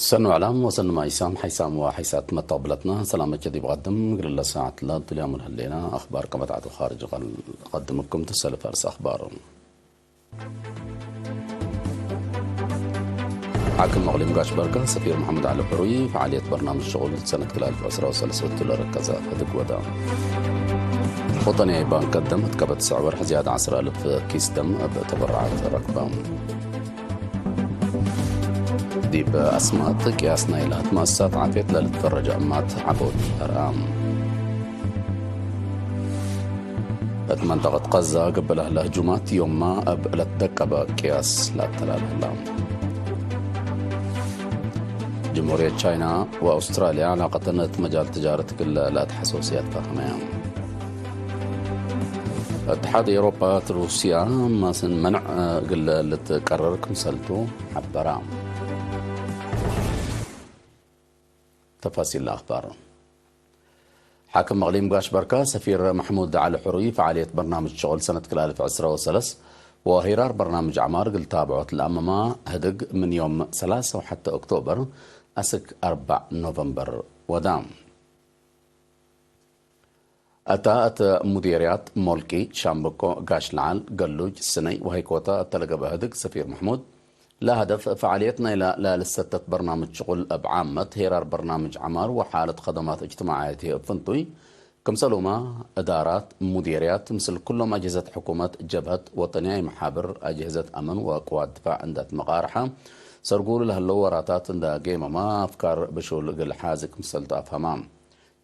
ሰኑ ዕላም ወሰኑ ማይሳም ሓይሳም ወሓይሳት መተቕብለትና ሰላመቸ ዲብ ቐድም ግልለ ሰዓት ላድልያሙ ልህሌና ኣኽባር ከመትዓቱ ኻርጅ ቐል ቐድምኩም ትሰልፍ ኣርስ ኣኽባር። ሓክም መቕሊም ጋሽ በርካ ሰፊር መሓሙድ ዓሊ ሕሩይ ፈዓልየት በርናምጅ ሽቑል ሰነት ክላልፍ ዕስራ ወሰለስተ ለረከዘ ህድግ ወዳ። ወጠንያይ ባንክ ቀደም እትከበት ስዕ ወርሕ ዝያድ ዓስር ኣልፍ ኪስ ደም ኣብ ተበራዓት ረክባ። ዲብ ኣስማጥ ቅያስ ናይ ላት ማእሳት ዓፌት ለልትፈረጀ እማት ዓቦት ተርኣ። እት መንጠቐት ቐዛ ግበላህለ ህጁማት ዮማ እብ ለትደቀበ ቅያስ ላተላልህላ። ጅምሁርየት ቻይና ወኣውስትራልያ ላቐተን እት መጃል ትጃረት ግለ ለኣትሓሰውስያት ፈኸመያ። እትሓድ ኤውሮጳ እት ሩስያ ማስን መንዕ ግለ ልትቀረር ክምሰልቱ ሓበራ። ተፋሲል ኣኽባር። ሓክም መቕሊም ጋሽ በርካ ሰፊር ማሕሙድ ዓሊ ሕሩይ ፈዓልየት በርናምጅ ሽቑል ሰነት ክላልፍ ዕስራ ወሰለስ ወሂራር በርናምጅ ዓማር ግልታብዖት ለኣመማ ህድግ ምን ዮም ሰላሳ ወሓተ ኦክቶበር ኣስክ ኣርባዕ ኖቨምበር ወዳ። እታ እት ሙዴርያት ሞልቂ፣ ሻምበቆ፣ ጋሽ ለዓል፣ ገሉጅ፣ ስነይ ወሃይኮታ እተለገበ ህድግ ሰፊር ማሕሙድ ለሀደፍ ፈዓልየት ናይላ ለልሰተት በርናምጅ ሽቑል እብ ዓመት ሄራር በርናምጅ ዓማር ወሓለት ኸደማት እጅትማዓየት እብ ፍንቱይ ክምሰሉማ እዳራት፣ ሙዴርያት፣ ምስል ኩሎም ኣጅህዘት ሕኩመት፣ ጀብሀት፣ ወጠንያይ መሓብር፣ ኣጅህዘት ኣመን ወቅዋት ድፋዕ እንዳት መቓርሓ ሰርጉ ለህለው ወራታት እንዳ ጌመማ ኣፍካር ብሹል እግል ሓዚ ክምሰልቱ ኣፍሀማ።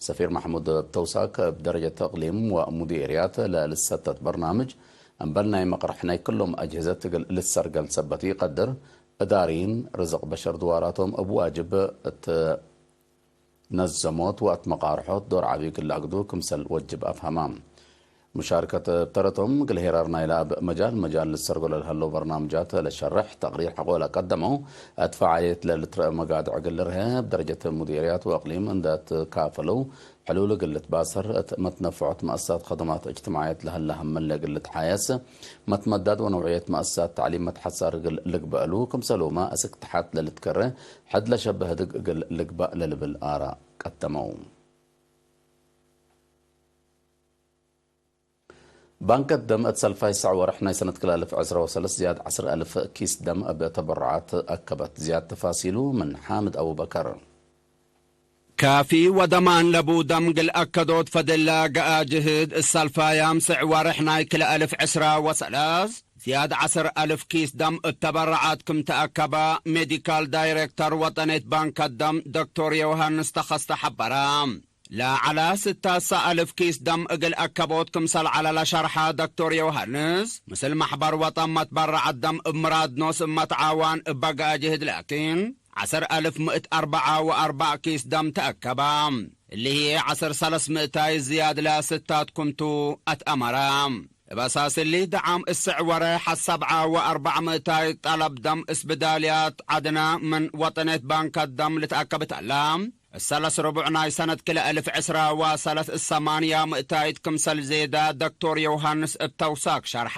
ሰፊር ማሕሙድ እብ ተውሳክ እብ ደረጀት እቅሊም ወሙዲርያት ለልሰተት በርናምጅ እምበል ናይ መቅርሕ ናይ ክሎም ኣጅህዘት እግል ልሰርገል ሰበት ኢቀድር፣ እዳሪን ርዝቅ በሸር ድዋራቶም እብ ዋጅብ እት ነዘሞት ወእት መቃርሖት ዶር ዓቢ እግል ለአግዱ ክምሰል ወጅብ አፍሀማ። ሙሻርከት እብ ተረቶም እግል ሄራር ናይላ እብ መጃል መጃል ልሰርጎ ለልሀለው በርናምጃት ለሸርሕ ተቅሪር ሐቆ ለቀደመው፣ እት ፈዓልየት ለልትረአ መጋድዕ እግል ልርሀ፣ እብ ደረጀት ሙዲርያት ወእቅሊም እንደ ትካፈለው ሕሉል እግል ልትባሰር፣ እት መትነፍዖት መአሳት ከደማት እጅትማዕየት ለሀለ ሀመለ እግል ልትሓየስ፣ መትመዳድ ወነውዕየት መአሳት ተዕሊም መትሐሳር እግል ልግበእሉ፣ ክምሰሉማ እስክ ተሓት ለልትከረ ሕድ ለሸበህ ህድግ እግል ልግባእ ለልብል አራ ቀደመው። ባንከት ደም እት ሰልፋይ ሰዕ ወርሕ ናይ ሰነት ክላልፍ ዕስራ ወሰለስ ዝያድ ዐስር አልፍ ኪስ ደም እብ ተበሩዓት አከበት። ዝያድ ተፋሲሉ ምን ሓምድ አቡበከር። ካፊ ወደማን ለቡ ደም ግል አከዶት ፈደላ ገአ ጅህድ እት ሰልፋያም ስዕ ወርሕ ናይ ክልአልፍ ዕስራ ወሰለስ ዝያድ ዐስር አልፍ ኪስ ደም እት ተበረዓት ክም ተአከበ ሜዲካል ዳይሬክተር ወጠኔት ባንከት ደም ዶክቶር ዮውሃንስ ተኸስተ ሐበረ። ለዐላ ስታሳ አልፍ ኪስ ደም እግል አከቦት ክምሰል ዐለ ለሸርሐ ዶክቶር ዮውሃንስ፣ ምስል መሕበር ወጠን መትበረዐት ደም እብ ምራድ ኖስ እብ መትዓዋን እበ ገአ ጅህድ ላኪን፣ ዐስር አልፍ ምእት አርበዓ ወአርበዕ ኪስ ደም ተአከበ። እሊ ህዬ ዐስር ሰለስ ምእታይ ዝያድ ለስታት ክምቱ አትአመረ። እብ አሳስ እሊ ደዓም እስዕ ወረ ሐሰብዓ ወአርበዕ ምእታይ ጠለብ ደም እስብዳልያት ዐድነ ምን ወጠኔት ባንከት ደም ልትአከብት ዐላ። እሰለስ ርቡዕ ናይ ሰነት ክልኤ እልፍ ዕስራ ወሰለስ ሰማንያ ምእታይት ክምሰል ዜዳ ዶክቶር ዮውሃንስ እብ ተውሳክ ሸርሐ።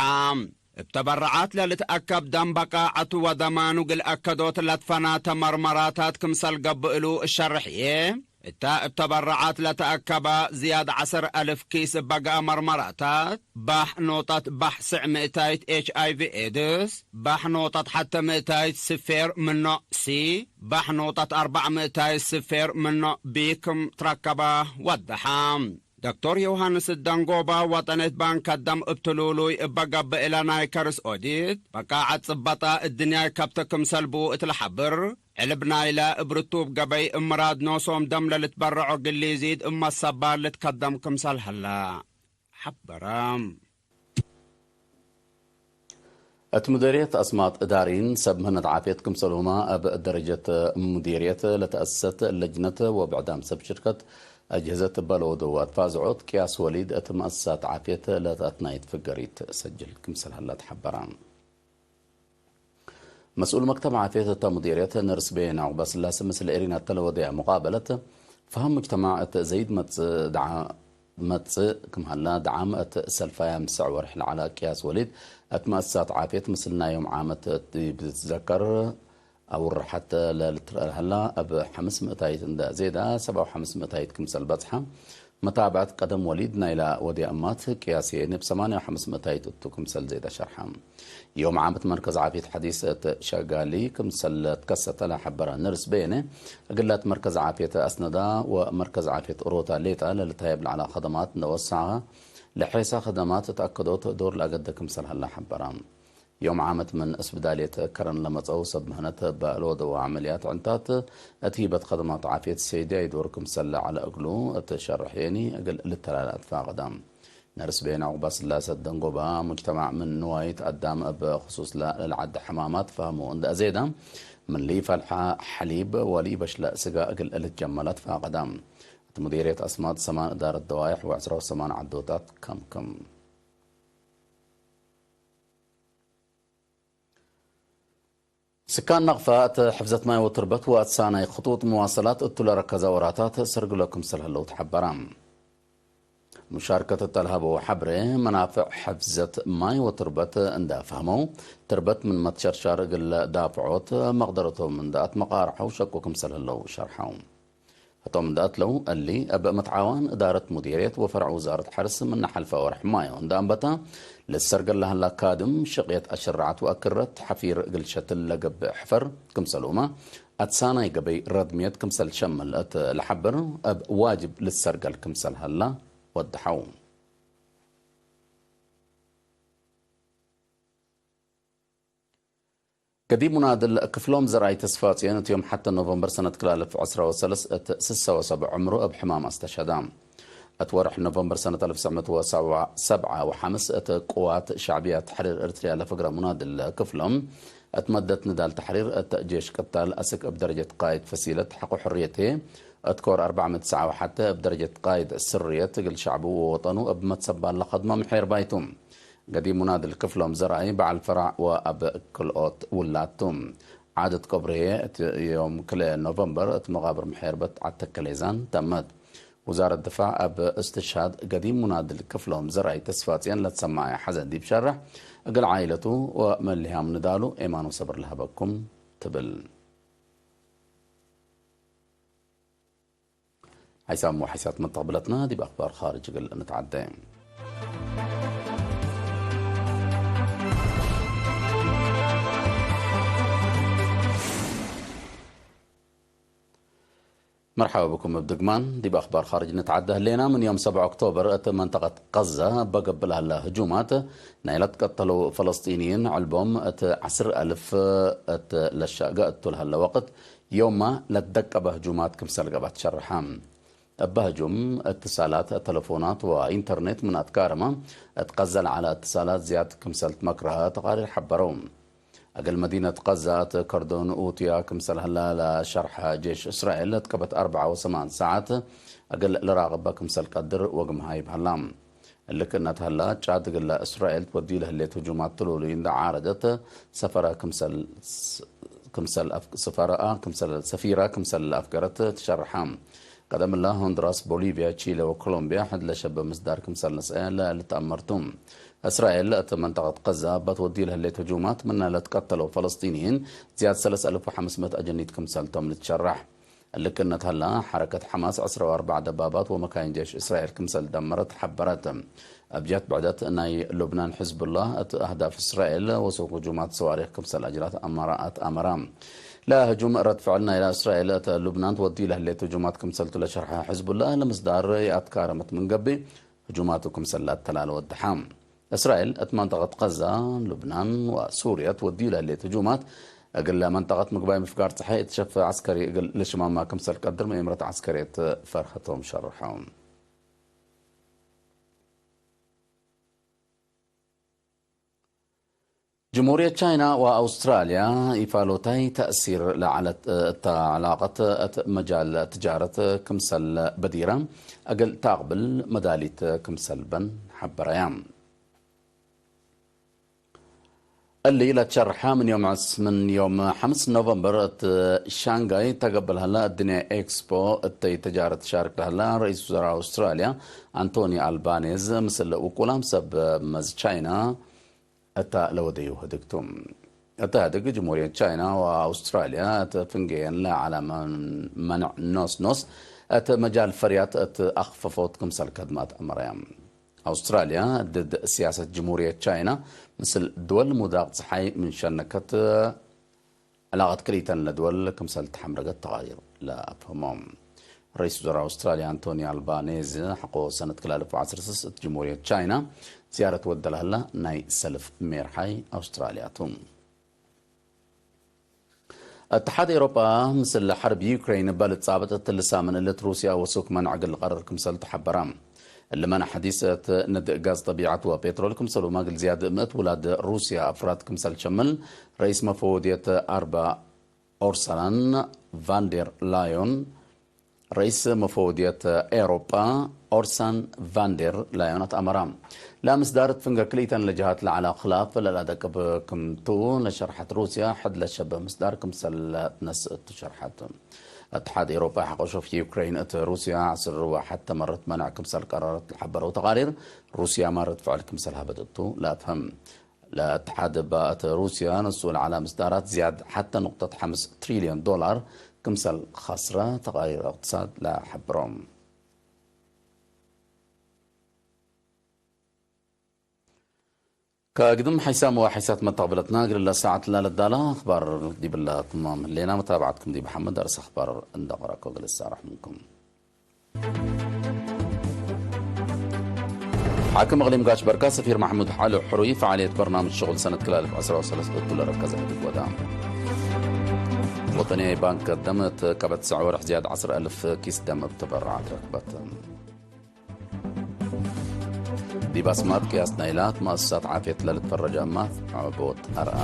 እብ ተበረዓት ለልትአከብ ደም በቃዐቱ ወደማኑ እግል አከዶት ለትፈናተ መርመራታት ክምሰል ገብእ እሉ እሸርሕ ህዬ፣ እታ እብ ተበረዓት ለተአከበ ዝያድ ዐስር አልፍ ኪስ እበ ገአ መርመራታት፣ ባሕ ኖጠት ባሕ ስዕ ምእታይት ኤች አይ ቪ ኤድስ፣ ባሕ ኖጠት ሐተ ምእታይት ስፌር ምኖዕ ሲ፣ ባሕ ኖጠት አርበዕ ምእታይት ስፌር ምኖዕ ቢ ክም ትረከበ ወደሐ። ዶክቶር ዮውሃንስ ደንጎባ ወጠኔት ባንክ ደም እብ ትሉሉይ እበ ገብእ እለ ናይ ከርስ ኦዲት፣ በቃዐት ጽበጠ እድንያይ ከብተ ክምሰል ብኡ እት ለሐብር፣ ዕልብ ናይለ እብ ርቱብ ገበይ እብ ምራድ ኖሶም ደም ለልትበረዖ ግሊ ዚድ እብ መሰባል ልትከደም ክምሰል ሀላ ሐበረ። እት ሙዲርየት አስማጥ እዳሪን ሰብ ምህነት ዓፍየት ክምሰልሁማ እብ ደረጀት ሙዲርየት ለተአሰሰት ለጅነት ወብዕዳም ሰብ ሽርከት አጅህዘት እበ ለወደው አትፋዝዖት ቅያስ ወሊድ እት መአሰሳት ዓፍየት ለተአትናይት ፍገሪት ሰጅል ክምሰል ሀላ ተሐበረ። መስኡል መክተብ ዓፍየት እተ ሙዲርየት ነርስ ቤን ዑቅባስላሰ ምስል ኤሪና እተ ለወደያ ሙቃበለት፣ ፈሀም ሙጅተማዕ እት ዘይድ መጽእ ደዓ-፣ መጽእ ክም ሀላ ደዓም እት ሰልፋያም ስዕ ወርሕ ለዐላ ቅያስ ወሊድ እት መአሰሳት ዓፍየት ምስል ናይ ዮም ዓመት እት ብትትዘከር፣ ኣብ ውርሓት ለልትረአ ሃላ ኣብ ሓምስ ምእታይት እንዳ ዜዳ ሰብዓ ሓምስ ምእታይት ክምሰል በጽሓ። መታብዐት ቀደም ወሊድ ናይላ ወዲያ እማት ቅያሴ ንብ ሰማንያ ሓምስ ምእታይት እቱ ክምሰል ዜዳ ሸርሓ። ዮም ዓመት መርከዝ ዓፊት ሓዲስ እት ሸጋሊ ክምሰል ትከሰተ ለሐበረ ንርስ በየነ እግላት መርከዝ ዓፊት ኣስነዳ ወመርከዝ ዓፊት ሮታ ሌጣ ለልታየብ ለዓላ ከደማት ነወሳኻ ለሐሳ ከደማት እት ኣከዶት ዶር ለኣገደ ክምሰል ሃላ ሐበራ። ዮም ዓመት ምን እስብዳልየት ከረን ለመጸው ሰብ ምህነት በልወደዎ ዓመልያት ዕንታት እት ሂበት ከደማት ዓፍየት ሰይድያ ይዶር ክምሰል ለዓለ እግሉ እት ሸርሕ የኒ እግል ልተላላ እትፋቀዳ። ነርስ ቤን ዕቁባ ስላሰ ደንጎባ ሙጅተማዕ ምን ንዋይት ኣዳም እብ ክሱስ ለልዓደ ሕማማት ፈህሙ እንደ ዜዳ ምን ልይፈልሓ ሐሊብ ወልይበሽለ ስጋ እግል ልትጀመላ እትፋቀዳ። እት ሙዲርየት ኣስማት ሰማን እዳረት ደዋይሕ ወዕስራ ወሰማን ዓዶታት ከምክም። ስካን ነቕፋ እት ሕፍዘት ማይ ወትርበት ወእትሳናይ ክጡጥ መዋሰላት እቱ ለረከዛ ወራታት ሰርግሎ ክምሰል ህለው ተሐበራ። ሙሻርከት እተልሃበው ሐብሬ መናፍዕ ሕፍዘት ማይ ወትርበት እንዳፈህመው ትርበት ምን መትሸርሻር እግል ዳፍዖት መቕደረቶም እንዳኣት መቓርሐው ሸቁ ክምሰል ህለው ሸርሐው። እቶም እንዳኣትለው እሊ እብ መትዓዋን እዳረት ሙዲርየት ወፈርዕ ውዛረት ሐርስ ምናሐልፈ ወርሕ ማዮ እንዳኣንበታ ልሰርገል ለህላ ካድም ሽቕየት ኣሽራዓት ወኣክረት ሐፊር እግል ሸትል ለገብእ ሕፈር ክምሰልኡማ ኣትሳናይ ገበይ ረድምየት ክምሰል ሸምል እት ለሐብር እብ ዋጅብ ልሰርገል ክምሰል ሀላ ወድሐው። ገዲም ሙናድል ክፍሎም ዘርኣይ ተስፋጽዮን እቲ ዮም ሓተ ኖቨምበር ሰነት ክላለፍ ዕስራ ወሰለስ እት ስሳ ወሰብ ዕምሩ እብ ሕማም ኣስተሸዳ። እት ወርሕ ኖቨምበር ሰነት ኣልፍ ሰመት ወሰብዓ ወሓምስ እት ቅዋት ሻዕብያ ተሕሪር ኤርትርያ ለፈግረ ሙናድል ክፍሎም እት መደት ንዳል ተሕሪር እት ጄሽ ቅታል ኣስክ እብ ደረጀት ቃይድ ፈሲለት ሓቆ ሕርየቴ እት ኮር ኣርባዕ ምእቲ ሰዓ ወሓተ እብ ደረጀት ቃይድ ስርየት እግል ሻዕቡ ወወጠኑ እብ መትሰባል ለኸድሞ ምሕር ባይቱ። ገዲም ሙናድል ክፍሎም ዘርኣይ በዓል ፈራዕ ወኣብ ክልኦት ውላቱ። ዓደት ቀብርሄ እቲ ዮም ክልኤ ኖቨምበር እቲ መቓብር ምሕርበት ዓተከሌዛን ተመት። ውዛረት ድፋዕ ኣብ እስትሽሃድ ገዲም ሙናድል ክፍሎም ዘርኣይ ተስፋጽዮን ለትሰማዐ ሐዘን ዲብ ሸርሕ እግል ዓይለቱ ወመሊሃም ንዳሉ ኤማኑ ሰብር ለሀበኩም ትብል። ሓይሳም ወሓይሳት መተቕብለትና ዲብ ኣኽባር ኻርጅ እግል ንትዓደ። መርሓባ ብኩም እብ ድግማን ዲብ ኣኽባር ኻርጅ ንትዓደ ህሌና። ምን ዮም ሰብዓ ኦክቶበር እት መንጠቐት ቀዛ በገብእ ለህላ ህጁማት ናይ ለትቀተለው ፈለስጢንይን ዕልቦም እት ዓስር ኣልፍ እት ለሻገ እቱ ለህለ ወቅት ዮማ ለትደቀበ ህጁማት ክምሰል ገባት ሸርሓ። እበ ህጁም እትሳላት፣ ተለፎናት ወኢንተርኔት ምን ኣትካርመ እት ቀዘ ለዓለ እትሳላት ዝያድ ክምሰል ትመክረሀ ተቃሪር ሐበረው። እግል መዲነት ቀዛ እት ከርዶን ኡትያ ክምሰል ህላ ለሸርሐ ጄሽ እስራኤል ለትቀበት ኣርብዓ ወሰማን ሰዓት እግል ልራቅበ ክምሰል ቀድር ወግምሃ ይብሀላ። እልክነት ሀላ ጫድ እግለ እስራኤል ትወዲ ለህሌት ህጁማት ትሉሉይ እንደ ዓረደት ሰፈረ ክምሰል ክምሰል ኣፍ-፣ ሰፈረኣ ክምሰል ሰፊራ ክምሰል ኣፍገረት ትሸርሓ። ቀደምላ ሆንዱራስ፣ ቦሊቪያ፣ ቺለ ወኮሎምቢያ ሕድ ለሸበ ምስዳር ክምሰል ነስአ ለልትኣመርቱ። እስራኤል እት መንጠቀት ቀዛ ባት ወዲ ለህሌት ህጁማት ምና ለትቀተለው ፈለስጢንይን ዝያድ ሰለስ ኣልፍ ወሓምስ ምእት ኣጀኒት ክምሰልቶም ልትሸራሕ። እልክነት ሀላ፣ ሐረከት ሐማስ ዕስራ ወኣርባዕ ደባባት ወመካይን ጀሽ እስራኤል ክምሰል ደመረት ሐበረት። ኣብ ጀት ብዕደት ናይ ሉብናን ሕዝቡላህ፣ እቲ ኣህዳፍ እስራኤል ወሱክ ሁጁማት ሰዋሪኽ ክምሰል ኣጅራት ኣመራ ኣትኣመራ። ለህጁም ረድ ፍዕል ናይላ እስራኤል፣ እተ ሉብናን ትወዲ ለህሌት ህጁማት ክምሰልቱ ለሸርሐ ሕዝቡላህ፣ ለምስዳር የኣትካረመት ምንገቢ ህጁማቱ ክምሰል ላተላለ ወድሓ። እስራኤል እት መንጠቀት ቀዛ፣ ሉብናን ወሱርያ ትወድዩ ለህሌት ህጁማት፣ እግል መንጠቀት ምግባይ ምፍጋር ጸሓይ እትሸፍ ዐስከሪ እግል ልሽማማ ክምሰል ቀድር መእምረት ዐስከርየት ፈርሀቶም ሸርሖም። ጅምሁርየት ቻይና ወኣውስትራልያ ኢፋሎታይ ተእሲር ለዓለት እታ ዕላቀት እት መጃል ትጃረት ክምሰል በዲራ እግል ተኣቅብል መዳሊት ክምሰል በን ሐበረያ። እሊ ለትሸርሐ ምን ዮም ዕስ-፣ ምን ዮም ሐምስ ኖቨምበር እት ሻንጋይ ተገብእ ለሀላ እድንያ ኤክስፖ እተይ ተጃረት ትሻርክ ለሀላ ረኢስ ውዘራ ኣውስትራልያ ኣንቶኒ ኣልባኔዝ ምስል ውቁላም ሰብ መዝ ቻይና እታ ለወደዩ ህድግቱ። እታ ህድግ ጅሙርየት ቻይና ወኣውስትራልያ እተ ፍንገየን ለዓላ መንዕ ኖስ ኖስ እተ መጃል ፈርያት እት ኣኽፈፎት ክምሰል ከድማት ኣመራያ። ኣውስትራልያ ድድ ስያሰት ጅሙርየት ቻይና ምስል ድወል ሙዳቕ ፀሓይ ምን ሸነከት ዕላቐት ክልኢተን ለድወል ክምሰል ተሓምረገት ተቓሪር ለኣፍህሞም። ርኢስ ውዘራ ኣውስትራልያ ኣንቶኒ ኣልባኔዝ ሓቆ ሰነት ክላልፍ ዓስር ስስ እት ጅሙርየት ቻይና ዝያረት ወደላህላ ናይ ሰልፍ ሜርሓይ ኣውስትራልያ ቱ። እትሓድ ኤውሮጳ ምስል ሓርብ ዩክሬን በልጻብጥ እትልሳምን እልት ሩስያ ወሱክ መንዕ ግል ቀርር ክምሰል ተሓበራ። እልመን ሓዲስ እት ንድእ ጋዝ ጠቢዓት ወፔትሮል ክምሰሉ ማግል ዝያድ ምእት ውላድ ሩስያ ኣፍራት ክምሰል ሸምል ረኢስ መፈወድየት ኣርባ ኦርሳላን ቫንዴር ላዮን ረኢስ መፈወድየት ኤውሮጳ ኦርሳን ቫንዴር ላዮን ኣትኣመራ። ለምስዳርት ፍንገ ክልኢተን ለጀሃት ለዓላ ክላፍ ለላደቅብ ክምቱ ለሸርሐት ሩስያ ሕድ ለሸበ ምስዳር ክምሰል ትነስእ ትሸርሐት። እትሓድ ኤውሮጳ ሓቆሾፍ ዩክሬን እት ሩስያ ዓስር ወሓተ መረት መናዕ ክምሰል ቀረረት ለሓበረው ተቓሪር ሩስያ ማረት ፍዕል ክምሰል ሃበተቱ ለኣፍህም። ለእትሓድ እባ እት ሩስያ ንሱ ለዓላ ምስዳራት ዝያድ ሓተ ንቁጠት ሓምስ ትሪልዮን ዶላር ክምሰል ኸስረ ተቓሪር እቅትሳድ ለሓብሮም። ከግድም ሓይሳም ወሓይሳት መተቕብለትና ግልላ ሰዓት ላለዳላ ኣኽባር ዲብላ ትማም ህሌና መታብዓትኩም ዲብ ሓመድ ኣርስ ኣኽባር እንዳቕራኮ ግልሳ ራሕምኩም። ሓክም እቕሊም ጋሽ በርካ ሰፊር ማሕሙድ ሓሉ ሕሩይ ፈዓልየት በርናምጅ ሽغል ሰነት ክላልፍ ዕስራ ወሰለስተ እኩለ ረከዘ ህድግ ወዳ። ወጠንያዊ ባንክ ቀደም እት ቀበት ስዕ ወርሕ ዝያድ ዓስር ኣልፍ ኪስ ደም እብ ተበረዓት ረክበት። ዲብ ኣስማት ቅያስ ናይላት መእሰሳት ዓፍየት ለልትፈረጀ እማት ዕቦት ኣርኣ።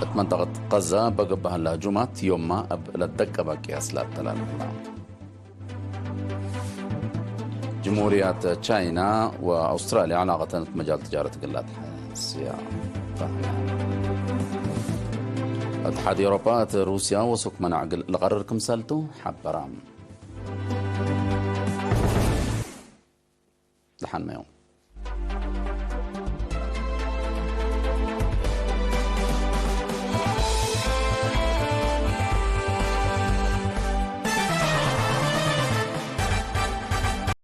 እት መንጠቀት ቀዛ በገባህላ ህጁማት ዮማ እብ ለደቀባ ቅያስ ላተላልፍላ። ጅምሁርያት ቻይና ወኣውስትራልያ ዕላቐተን እት መጃል ትጃረት ግላት ሓስያ። እትሓድ ኤውሮጳ እት ሩስያ ወሱክ መናዕ ግል ለቐርር ክምሰልቱ ሓበራ። ደሓን መዮም።